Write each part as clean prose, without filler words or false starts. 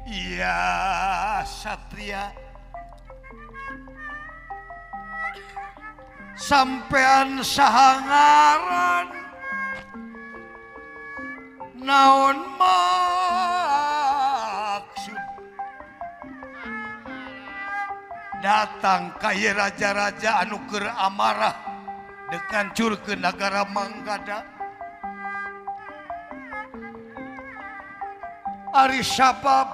Iya Satria sampean saha ngaran naon maksud datang ka ieu raja-raja anu keur amarah deuk ngancurkeun nagara Manggada. Ari sabab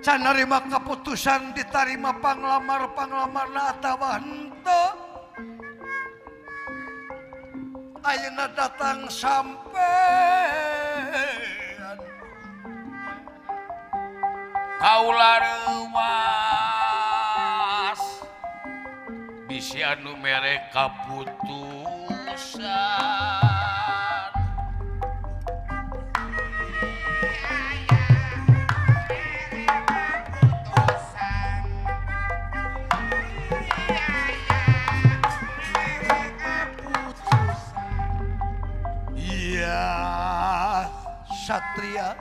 can narima kaputusan ditarima panglamar-panglamarna atawa henteu. Ayeuna datang sampean kaula reuwas bisi anu mere kaputusan. Iya Satria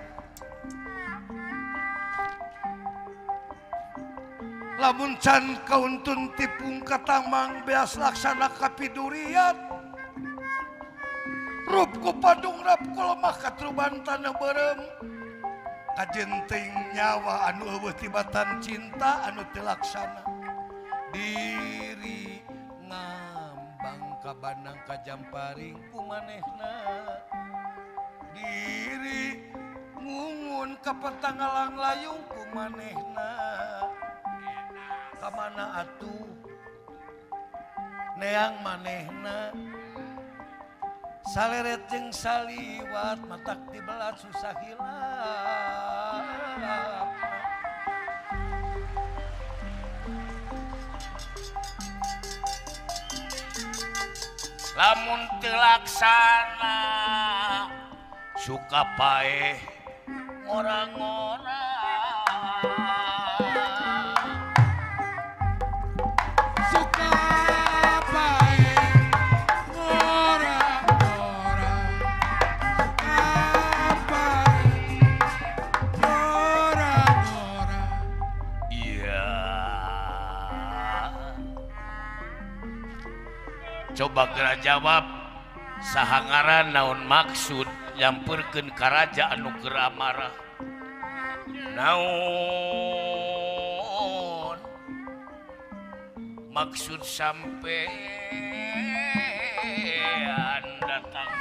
lamun can kauntun tipung katamang beas laksana kapidurian rup ku padung rap ku lemah katruban tanah berem kajenting nyawa anu eueuh tibatan cinta anu teu laksana diri ngambang kabanang kajamparing ku manehna diri ngungun ka petangalang layung ku manehna kamana atuh neang manehna saleret jeung saliwat matak dibelat susah hilap. Lamun teu laksana suka paeh ngora-ngora suka paeh ngora-ngora suka paeh ngora-ngora. Iya coba geura jawab saha ngaran naon maksud nyamperkeun ka raja anu keur amarah naon maksud sampean datang.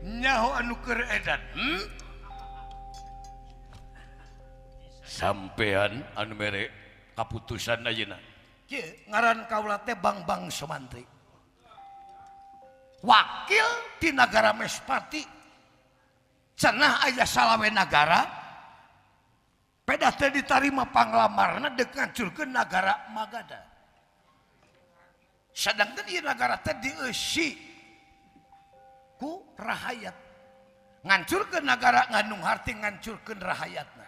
Nyaho anu keur edan Sampean anu mere kaputusan ayeuna. Kieu ngaran kaula teh Bangbang Somantri. Wakil ti nagara Mespati. Cenah aya salawe nagara pedah teh ditarima panglamarna deuk ngancurkeun nagara Magadha. Sedangkan ieu nagara teh dieusi ku rahayat. Ngancurkeun nagara ngandung harti ngancurkeun rahayatna.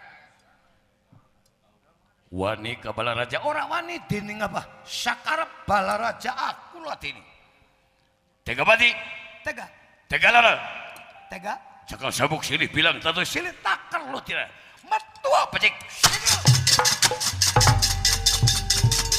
Wani ka Balaraja ora wani dening apa? Sakarep Balaraja aku latini. Tega bati. Tega. Tega lara. Tega. Cakal sabuk silih bilang tatu silih takar lu tidak. Metua pecik. Silih.